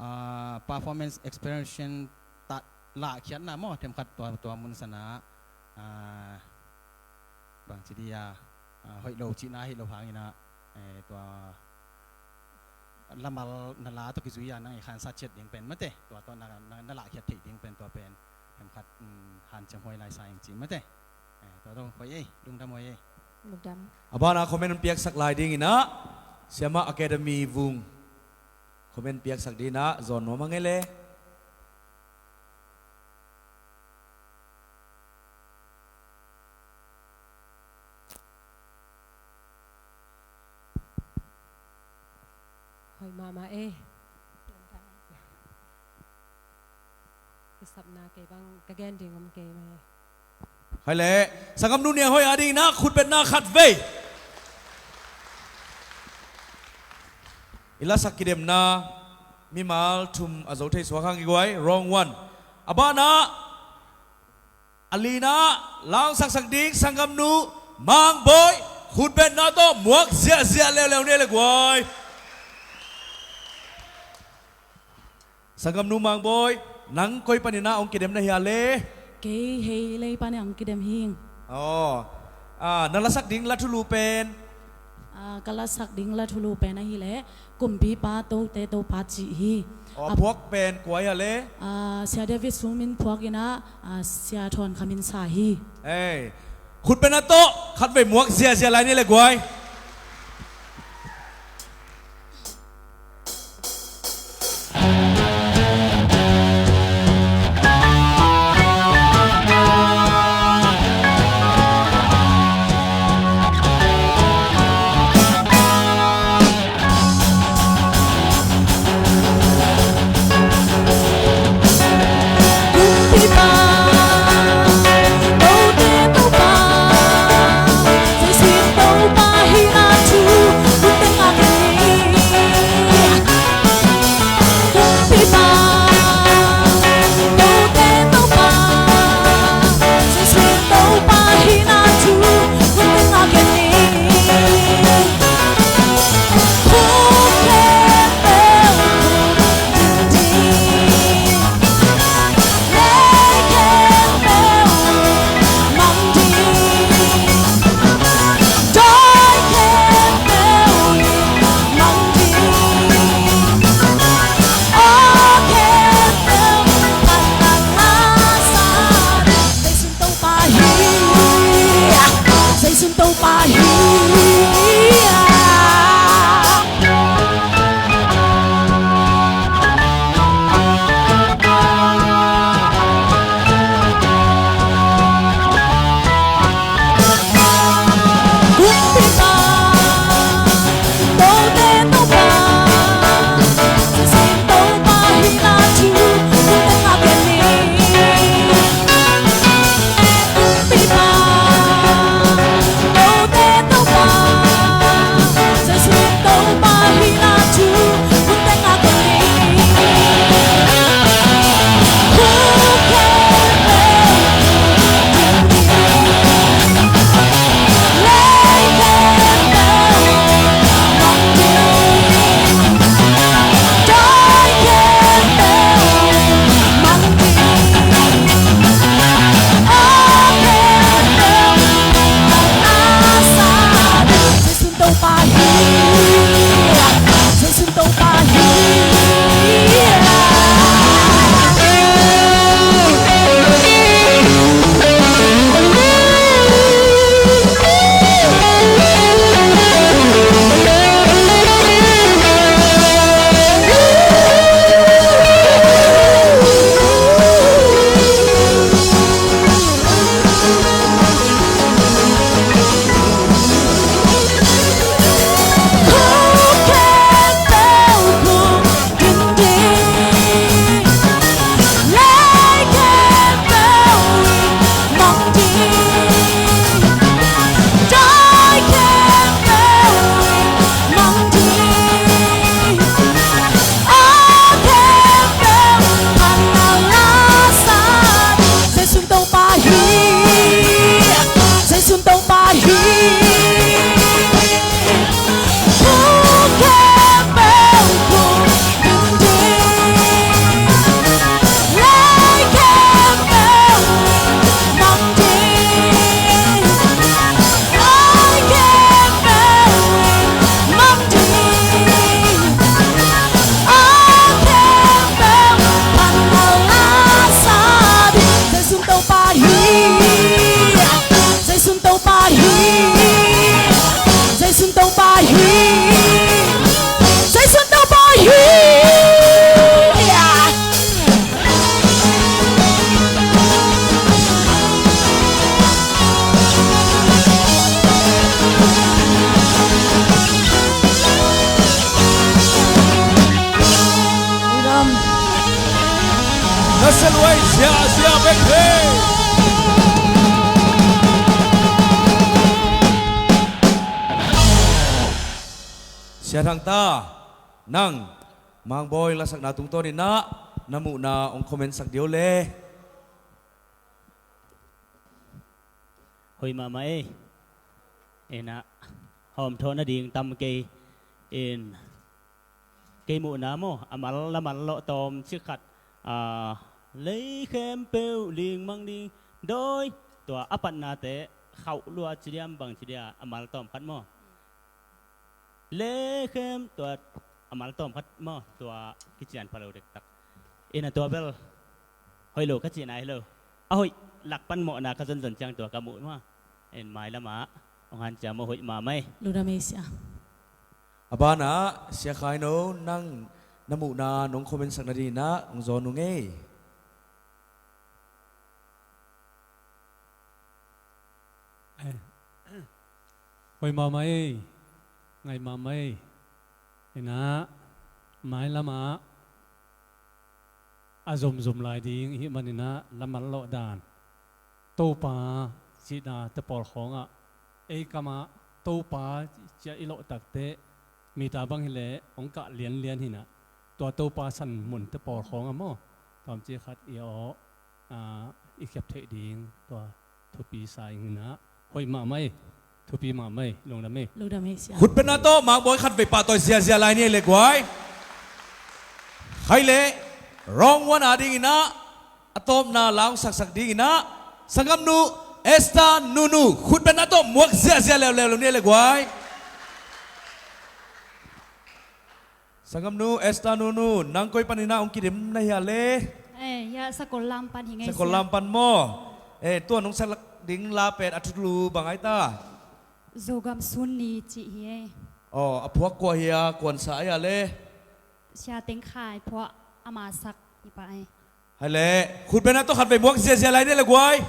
ah, performance expression ta lahkhiatna maw, themkhat tua, tua mun sana, ah, bangci dia, ah, hoih lo cihna hi lo hangina, eh, tua lamal na la tawh kizui a nang i khansa ciat ding pen mate, tua tawh na, na, na lahkhiat theih ding pen tua pen themkhat, um, hanciam huai lai sa ing ci mate. Eh, tua tawh huai ei, lungdam huai ei. Lungdam. A bana comment hong piaksak lai dingin ah Siamah Academy Vung comment piaksak dingin ah zawn nuam a ngei le. Hoih mahmah e. Kisapna kei bang ka gen ding om kei mah e. Hai le, sanggamnu Nia Hoih a dingin ah khutbetna khat vei. I lasak kidemna mimal thum a zo thei suak hang i guai, round one. A bana, a lina, la hong saksak ding sanggamnu Mang Bawi, khutbetna tawh muak ziahziah leuleu ni le guai. Sanggamnu Mang Bawi, nang koi panin ah hong kidem na hia le? Kei Heilei panin hong kidem hing. Aw. Ah, na lasak ding la thulu pen? Ah, ka lasak ding la thulu pen ahih leh Kumpipa Tote Topa cih hi. Aw, a phuak pen kua hia le? Ah, Sia David Sum in phuak in ah, ah, Sia Thawn Kham in sa hi. Ei. Khutbetna tawh khatvei muak ziahziah lai ni le guai. Kumpipa, Tote Topa, Jesuh in Topa hi Luai Sia, Sia bek thei. Sia Thang ta, nang Mangbawi lasakna tungtawn inah na muhna hong comment sak dih o le. Hoih mahmah ei. Inah hawmthawh nading tam kei in, kei muhna maw, a mal, la mal lawh tawm cik khat, ah, lei khempeuh ling mang ding dawi, tua a patnate khauh lua ci diam bang ci dia, a mal tawm khat maw. Lei khem tua a mal tawm khat maw, tua kician pha lo dektak. Inah tua bel hoih lo ka cihna hi lo. A hoih lak pan mawhna ka zonzon ciang tua ka muh maw. In mailamah hong hanciam aw, hoih mahmah ei. Lungdam ei Sia. A banah Sia Khai No, nang na muhna nong comment sak nading inah hong zawn ung ei. Eh, hoih mahmah ei, ngaih mahmah ei. Inah mailamah a zomzom lai ding ihih man inah la mal lawh dan, Topa cihna te pawl khawngah, ei kamah Topa cia i lawh takteh, mita bang hileh hong kah lianlian hinah, tua Topa san munte pawl khawngah maw, tawmci khat i awh, ah, i khiap theih ding tua thupi sa ing inah, hoih mahmah ei, thupi mahmah ei, lungdam ei. Lungdam ei Sia. Khutbetna tawh Mangbawi khatvei pahtawi ziazia lai ni ei le guai. Khai leh round one a ding inah a tawpna la hong saksak ding inah, sanggamnu Esther Nunu, khutbetna tawh muak ziazia leuleu ni ei le guai. Sanggamnu Esther Nunu, nang koi pan inah hong kidim na hia le? Eh, hia sakol lam pan hi ngei Sia. Sakol lam pan maw. Eh, tua nong sak ding la pen a thulu bang ai ta? Zogam sun ni cih hi ei. Aw, a phuak kua hia, kuansa ai a le? Sia Teng Khai phuak, ama sak hi pah ei. Hai leh, khutbetna tawh khatvei muak ziazia lai ni ei le guai.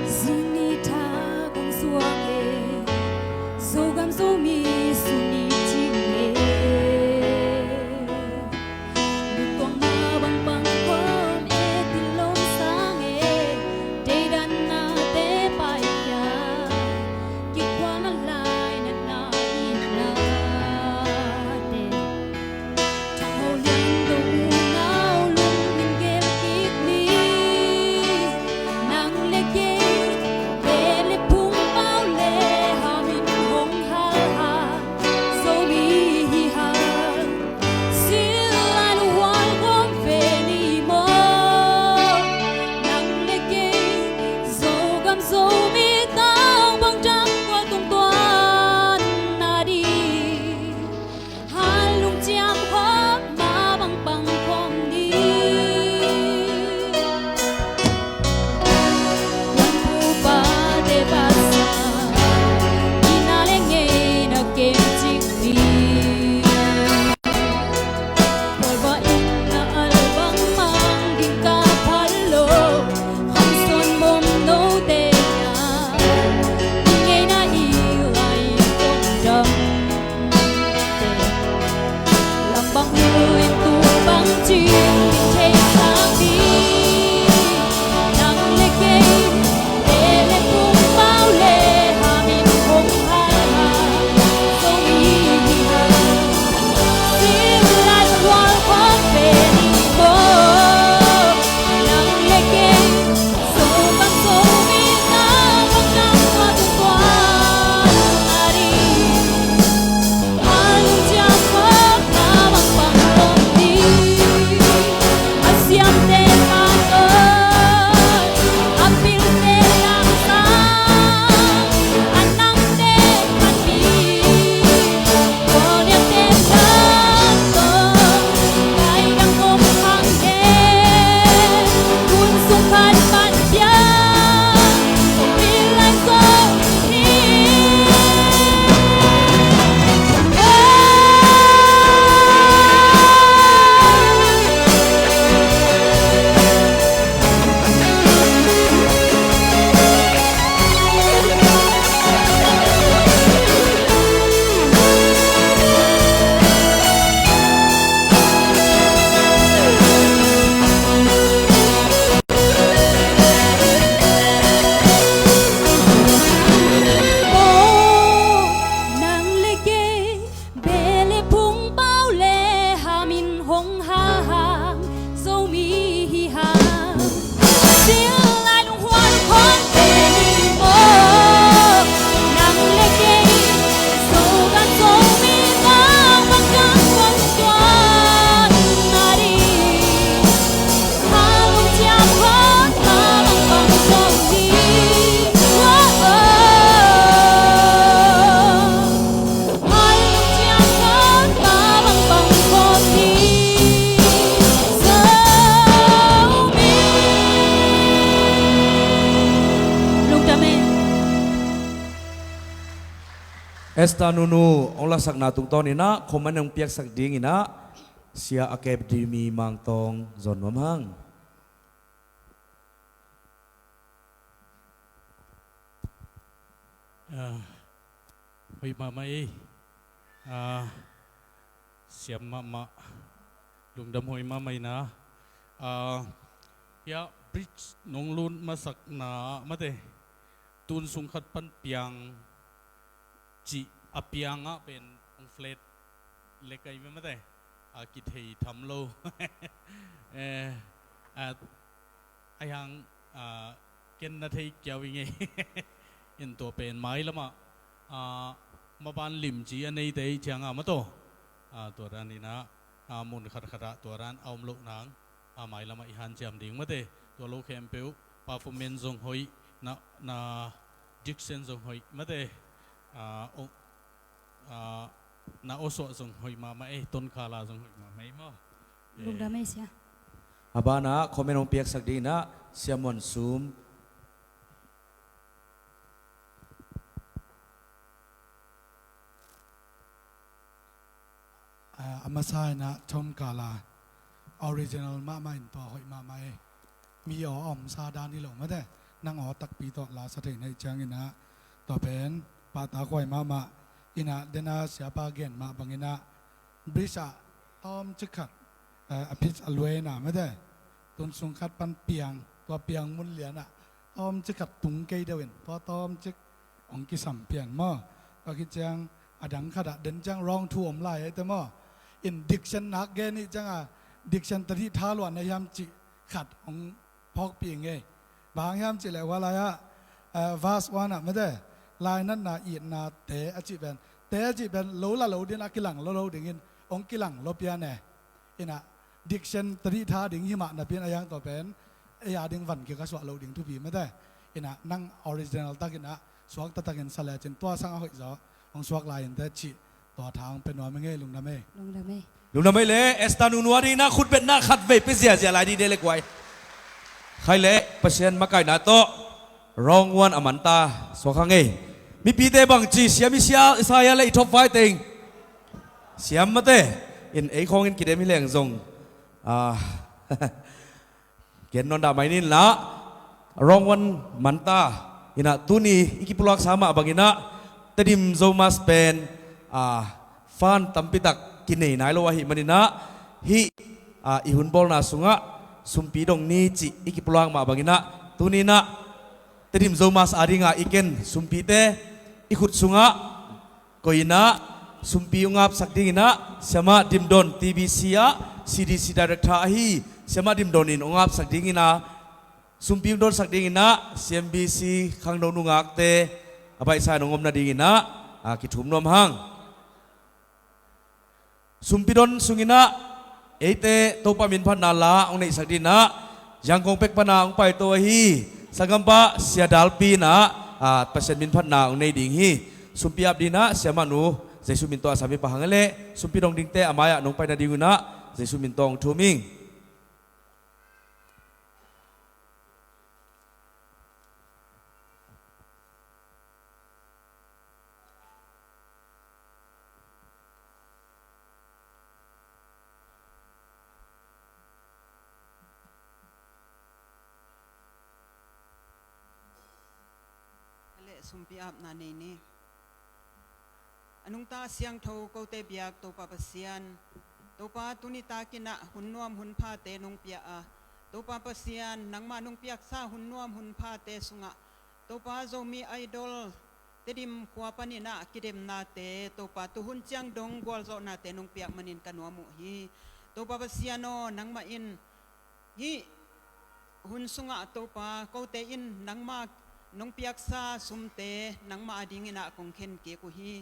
Zing ni tha kong suak e, Zogam Zomi sun ni cih e. Nungtuang na bang bang Esther Nunu hong lasakna tungtawn in ah comment hong piaksak ding in ah Sia Academy Mangtawng zon nuam hang. Ah, hoih mahmah ei. Ah, siam mahmah, lungdam hoih mahmah in ah. Ah, hiah bridge nong lut masakna ah mate, tun sung khat pan piang cih a piang ah pen hong flat lek ahi mate, a kithei tham lo. Eh, a, a hiang, a, ken na thei kiau i ngei. In tua pen mailam ah, a, maban limci a neite i ciang ah mataw, a, tua dan in ah, a, mun khatkhat ah tua dan a om loh nang, a, mailam ah i hanciam ding mate. Tua lo khempeuh performance zong hoih, na, na diction zong hoih mate. A, o, a, na awsuah zong hoih mahmah ei, ton kala zong hoih mahmah ei maw. Eh. Lungdam ei sia. A banah comment hong piaksak ding in ah Sia Muan Sum. Ah, a masa in ah ton kala original mahmah in tua hoih mahmah ei. Mi aw a omsa dan hi lo mate, nang aw takpi tawh lasa thei na hih ciangin ah tua pen pahtak huai mahmah. In ah dena siapa gen mah bangin ah bridge ah tawmcik khat, eh, a pitch a luaina mate, tun sung khat pan piang, tua piang mun lian ah tawmcik khat tung kei deuh in tua tawmcik hong kisam pian maw. Tua khit ciang a dang khat ah den ciang wrong thu om lai ei te maw. In diction nak gen ih ciang a diction tadih thaluan na hiam cih khat hong phawkpih ngei. Bang hang hiam cih leh hua lai ah, eh, verse one ah mate, lainatna itna te a cih pen, te a cih pen lo la lo ding a kilang lo lo dingin hong kilang lo pian e. In ah diction tadih tha ding hi mah napi in a hiang tua pen ei a ding van kik a suah loh ding thupi mate. In ah nang original takin ah suak taktakin sa lecin tua sang a hoih zaw hong suak lai in te cih tua tha hong pia nuam i ngei. Lungdam ei. Lungdam ei. Lungdam ei le, Esther Nunu a ding in ah khutbetna khat vei pia ziazia lai dih de le kuai. Khai le, Pasian makaihna tawh round one a man ta suak hang ei. Mipite bangci siam i sia, i sa hia le i top five teng. Siam mate. In ei khawngin kidem hi leng zong, ah, gen nawn dah mai ning la, round one man ta. In ah tuni i kipulaksa mah bangin ah Tedim Zomus pen, ah, fan tampi tak kinei nai lo ahih manin ah hih, ah, i hun bawlna sungah sumpi dong ni cih i kipulak mah bangin ah tuni in ah Tedim Zomus a dingah i ken sumpite i khut sungah koih in ah sumpi hong apsak ding in ah Siamah Dim Don, T B C ah C D C Director ahi Siamah Dim Don in hong apsak ding in ah sumpi hong donsak ding in ah C M B C khangno nungakte a baihsa in hong om nading in ah, ah, kithum nuam hang. Sumpi don sung in ah eite Topa minphatna la hong neihsak ding in ah Yangon pek pan a hong paito ahi sanggampa Sia Dalpi in ah, ah, Pasian minphatna hong nei ding hi. Sumpi ap ding in ah Siamah Nu Jesu min tawh a sami pahang a leh sumpi dong dingte a mai-ah nong pai nading un ah Jesu min tawh hong thum ing. A leh sumpi apna nei ni. A nungta siangtho kote biak Topa Pasian, Topa tuni takin ah hun nuam hun phate nong pia a, Topa Pasian nangmah nong piaksa hun nuam hun phate sungah Topa Zomi Idol Tedim khua panin ah kidemnate Topa tuhun ciang dong gualzawhnate nong piak manin ka nuam uh hi. Topa Pasian aw, nangmah in hih hun sungah Topa kote in nangmah nong piaksa sumte nangmah a dingin ah kong khen kik uh hi.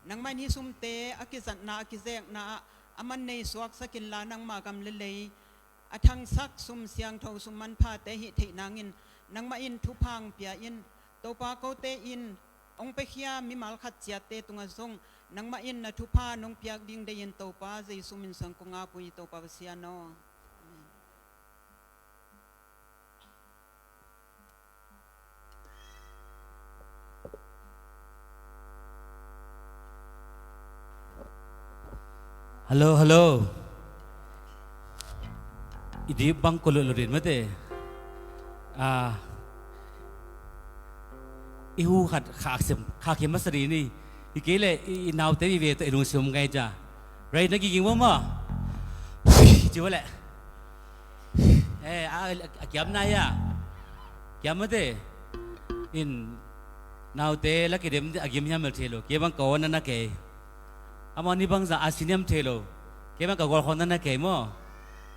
Nangmah in hih sumte a kizatna a kizekna ah a man nei suaksak inla nangmah gam le lei a thangsak sum siangtho sum manphate hih theih nangin nangmah in thupha hong pia in. Topa kote in hong piakhia mimal khat ciatte tungah zong nangmah in na thupha nong piak ding deihin Topa Jesu min suang kong ap uh hi Topa Pasian aw. Amen. Hello, hello. I dip bang ko lotlo din mate. Ah, i hu khat khak sem, khak khem masa dih ni. I kei le i, i naute i ve to i lungsim om ngai ja. Right, na giging maw maw. Ci va le. Eh, a, a kiam na ya. Kiam mate. In naute la kidem a gim hiam mel thei lo. Kei bang ko na na kei. Amau ni bangza a siniam thei lo. Kei bang ka gual khong na na kei maw.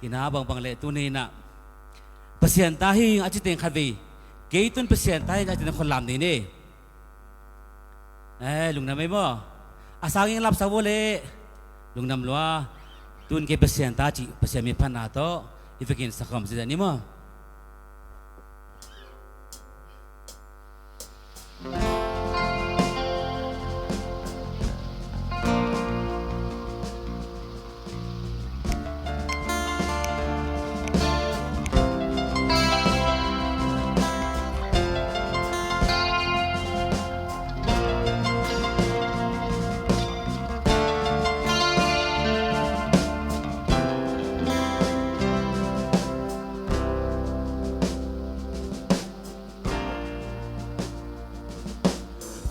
Ina bangbang le tuni na. Pasian ta hi a ci teng khat vei. Kei tun Pasian ta hi a ci teng khon lam ni ni. Eh, lungdam ei maw. A sangin lapsak vo le. Lungdam lua. Tun kei Pasian ta ci, Pasian mi phan na to. I vekin sakhom si ni maw.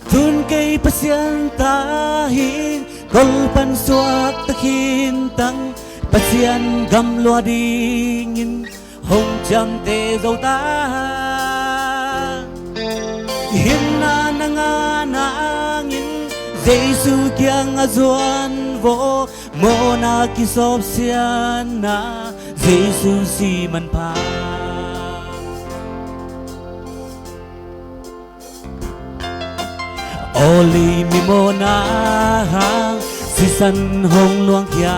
Tun kei Pasian ta hi, kol pan suak takin tang, Pasian gam lua dingin hong ciamteh zo ta. Hinna na ngah nangin Jesu kiangah zuan vo, mawhna kisawpsiatna Jesu si manpha. Aw lei mi mawhna hang sisan hong luangkhia,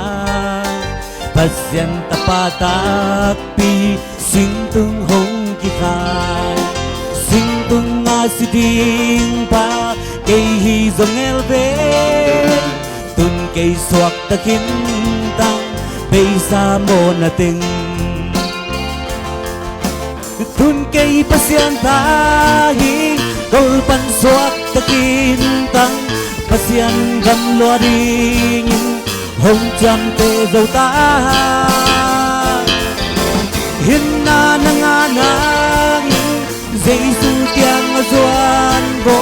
Pasian Tapa takpi singtung hong kikhai. Singtung a si ding pa kei hi zong ngel ve. Tun kei suak takin tang, beisa mawhna teng. Tun kei Pasian ta hi, kol pan suak takin tang, Pasian gam lua dingin hong ciamteh zo ta. Hinna na ngah nangin Jesu kiangah zuan vo,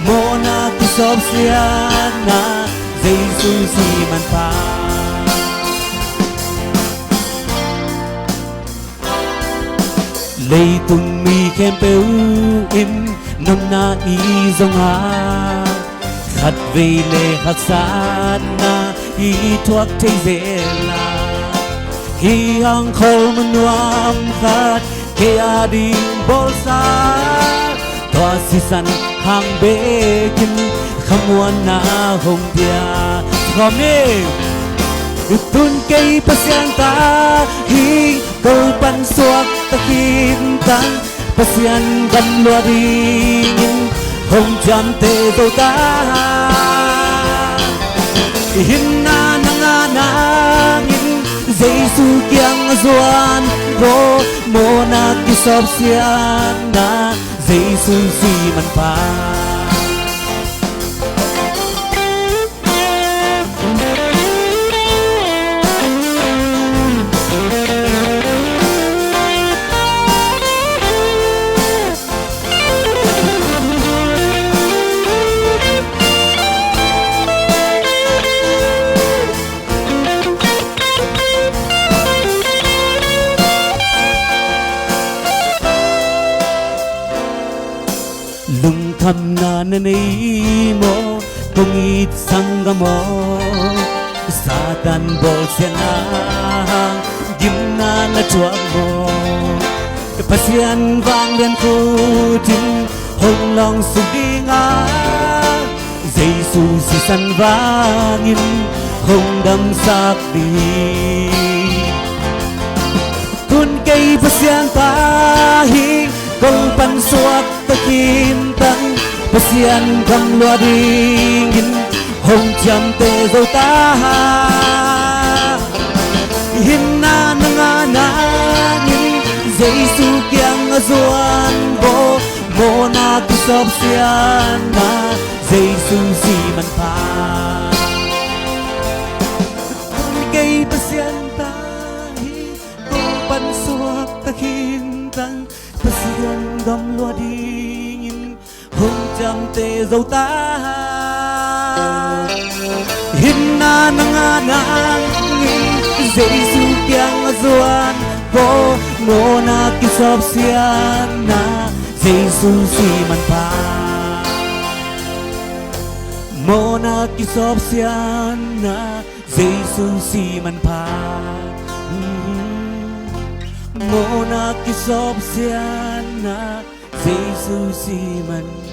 mawhna kisawpsiatna Jesu si manpha. Leitung mi khempeuh in nopna i zong a, khatvei le haksatna i thuak thei zel a, hih hang kholmun nuam khat kei a ding bawlsa, tua sisan hang bekin khamuanna hong pia. Khawm ni. Tun kei Pasian ta hi, kol pan suak takin tang, Pasian gam lua dingin hong ciamteh zo ta. Hinna na ngah nangin Jesu kiangah zuan vo, mawhna kisawpsiatna Jesu si manpha. Lungkhamna na nei maw, kong it sanggam aw? Satan bawlsiatna hang gimna na thuak maw? Pasian vanglian khut in hong lawngsuk ding a, Jesu sisan vangin hong damsak ding. Tun kei Pasian ta hi, kol pan suak takin tang, Pasian gam lua dingin hong ciamteh zo ta. Hinna na ngah nangin Jesu kiangah zuan vo, mawhna kisawpsiatna Jesu si manpha. Tun Takin tang Pasian gam lua dingin hong ciamteh zo ta. Hinna nang a nangin Jesu kiang a zuan ko, mawhna kisawp siatna Jesu si manpha. Mawhna kisawp siatna Jesu si manpha. Mawhna kisawp siatna Jesu si manpha.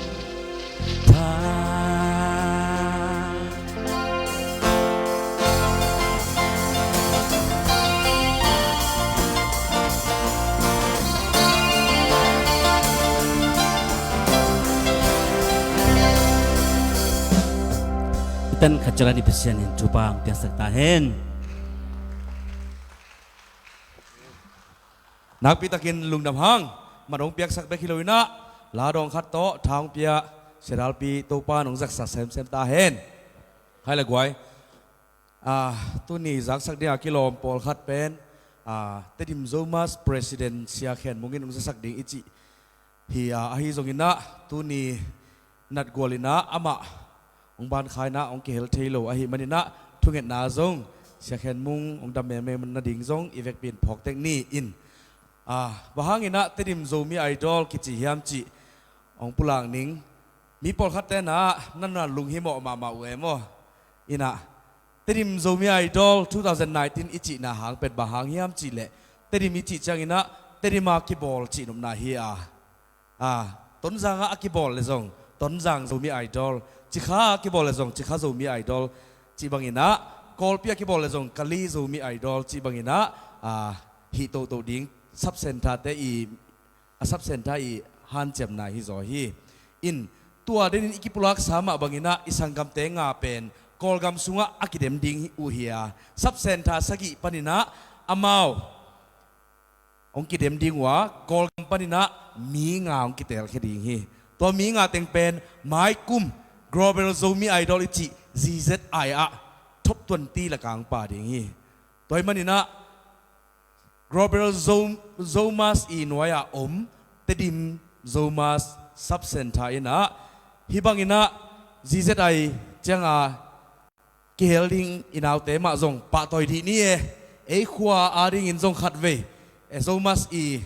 Tan khat ciat la ni, Pasian in thupha hong piaksak ta hen. Nakpi takin lungdam hang. Mat hong piaksak bek hi lo in ah, la dawng khat tawh tha hong pia Sia Dalpi Topa in hong zaksa semsem ta hen. Khai le guai. Ah, tuni zaksak ding a kilawm pawlkhat pen, ah, Tedim Zomus President Sia Khen Mung in hong zaksak ding i cih hi a, ahi zongin ah tuni natgual in ah amah hong ban kha in ah hong kihel thei lo ahih manin ah, thungetna zong Sia Khen Mung hong dam meme nading zong i vekpi in phawk tek ni. In, ah, bang hangin ah Tedim Zomi Idol kici hiam cih hong pulak ning. Mi pawlkhat ten ah na na lunghimawh mahmah uh e maw. In ah Tedim Zomi Idol two thousand nineteen i cihna hang pen bang hang hiam cih leh, Tedim i cih ciangin ah Tedim a kibawl cihnopna hi a, ah, Tonzang ah a kibawl le zong Tonzang Zomi Idol, Cikha a kibawl le zong Cikha Zomi Idol cih bangin ah, Kawlpi a kibawl le zong Kali Zomi Idol cih bangin ah, ah, hih toto ding sub-centre te i, a sub-centre i hanciamna hi zaw hi. In, tua denin i kipulaksa mah bangin ah i sanggamte nga pen Kawlgam sungah a kidem ding uh hi a, sub-centre sagih panin ah amau hong kidem ding uh a, Kawlgam panin ah mi nga hong kitelkhia ding hi. Tua mi nga teng pen mai kum Global Zomi Idol i cih Z Z I ah top twenty lakah hong pha ding hi. Tua ahih manin ah Global Zo-, Zomus i nuai-a om Tedim Zomus Sub-Centre in ah, hih bangin ah Z Z I ciang a kihel ding i naute mah zong pahtawi dih ni e. Ei khua adingin zong khatvei e, Zomus i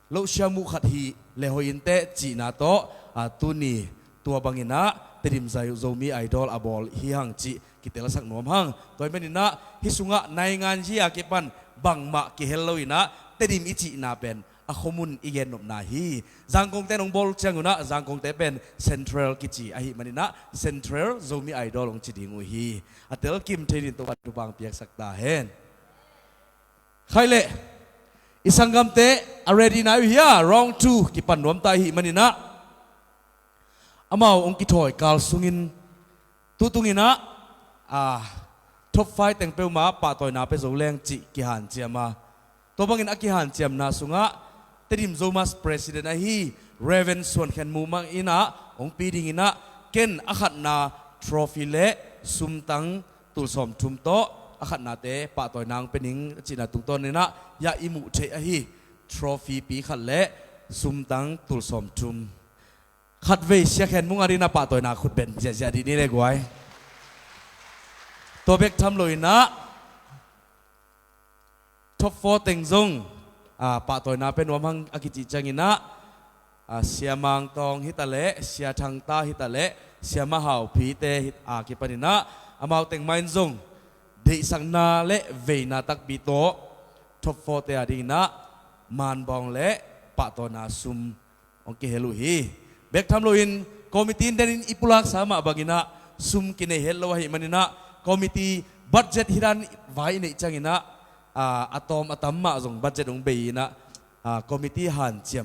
lohsiam uh khat hi le hoih inteh cihna tawh, a, tuni tua bangin ah Tedim Zo-, Zomi Idol a bawl hi hang cih kitelsak nuam hang. Tua ahih manin ah hih sungah naingan zia kipan bangmah kihel lo in ah Tedim i cihna pen a khomun i gennopna hi. Zangkongte in hong bawl ciangun ah Zangkongte pen Central kici ahih manin ah Central Zomi Idol hong ci ding uh hi. A telkim thei dingin Topa'n thupha hong piaksak ta hen. Khai leh, i sanggamte a ready nai uh hia? Round two kipan nuam ta ahih manin ah amau hong kithawi kal sungin, tu tungin ah, a, top five teng peuhmah pahtawina pia zo leng cih kihanciam a, tua bangin a kihanciamna sungah Tedim Zomus President ahi Reverend Suan Khen Mung in ah hong pi dingin ah, ken a khatna trophy le sumtang tul sawmthum tawh a khatnate pahtawina hong pia ning a cihna tungtawnin ah, ya i muh theih ahi trophy pi khat le sumtang tul sawmthum. Khatvei Sia Khen Mung adingin ah pahtawina khut beng ziahziah dih ni le guai. Tua bek tham loin ah top four teng zong, a, pahtawina pia nuam hang a kicih ciangin ah, a, Sia Mang Tawng hi ta leh, Sia Thang Ta hi ta leh, Sia Ma Hau Phi te hi, a, kipanin ah amau teng mah in zong deihsakna le veina takpi tawh top four te adingin ah manbawng le pahtawina sum hong kihel uh hi. Bek tham loin committee in denin i pulaksa mah bangin ah sum kinei het lo ahih manin ah, committee budget hi dan vai i neih ciangin ah, a, a tawm a tam mah zong budget hong bei in ah, a, committee hanciam